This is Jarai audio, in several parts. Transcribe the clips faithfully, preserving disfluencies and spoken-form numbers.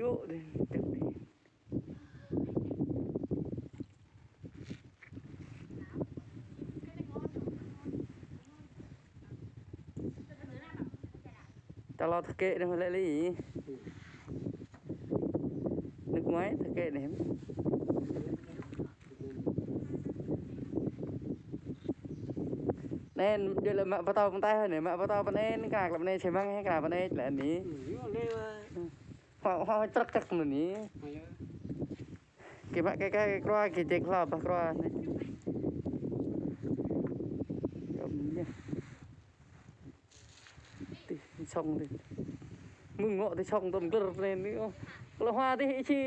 Gŏ dih, čăk dih. Ta lŏ thâo kĕ dih mơ̆ lĕ lĕ. Nước ngoài thâo kĕ dih. Anai, djơ̆ lĕ mă pơtâo pơntaih anai, mă pơtâo pơnai, kra lĕ pơnai čơmăng, kra pơnai lĕ anai. Hoa, hoa trăk trăk anai. Kơ mă kơ kơ krua, kơ ček hla bah krua anai. Yơh. Tih, sŏng tih. Mơ̆ng ngŏ tih sŏng tơm glơr anai anai. Lŏ hoa tih ih či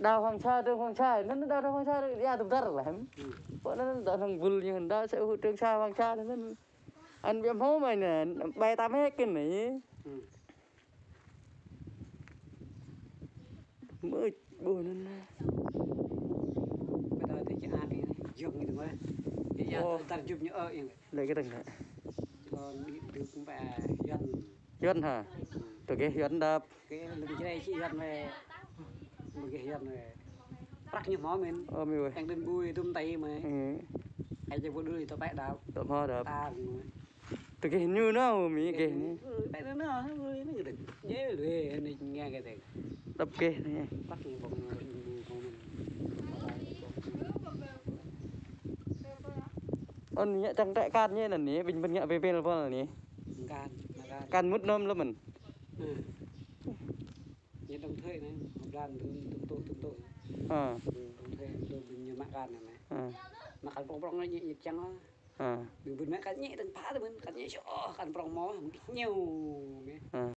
đao Hoàng Sa, rơ̆ng Hoàng Sa, anŭn đao, đao Hoàng Sa, ya tơm dar lah. Pơ anŭn đao hăng bul ñu đao sa rơ̆ng Sa Hoàng Sa anŭn. Ăn biăm hô mai anai, bai tam hek kơ anai. Mơ̆ ƀuh anŭn. Ƀu djơ̆ tơ̆ čơak anai, jŏng anai mơ̆. Ơ, tar jŭp ñu ơ anai. Lĕ kơ tơ̆ng anai. Lŏn đĭ dŭk ƀă Yuan. Yuan hă? Tui gêh Yuan đăp. Kơ lưng jrei či Yuan wĕ. Mơ̆ gêh Yuan wĕ. Prăk ñu hmâo mơ̆n. Ơ, mĭ wĕ. Đang đun bui dŭm tai mơ̆. Ai či ƀu đuaĭ tơ̆ pĕ đăp. Tơ̆ hmâo đăp. Tar mơ̆. Tui gêh ñu nao mĭ gêh anai. Pĕ nao nao, anai gơdơ̆ng. Jĕ lui, anai ngă gơdơ̆ng. Đăp gêh anai. Prăk ñu ƀong anai, ƀu ƀong anai. Ôn ñu čang trĕ kan ñu anai, ƀing ƀing ngă pê pê lơpăl anai. Kan, mă kan. Kan mŭt nôm lơ̆m mơ̆n. Ñu đóng thuế anai, một lần tơ̆m, tơ̆m tŏ, tơ̆m tŏ. Ơ. Đóng thuế, tơ̆m ƀing ñu mă kan anai. Ơ. Mă kan prong prong anai ñu, ñu čang ah. Ơ. Ƀing ƀing mă kan ñu tơ̆ng pă tơ̆m mơ̆n, kan ñu čô, kan prong mơ̆, ñu. Ơ.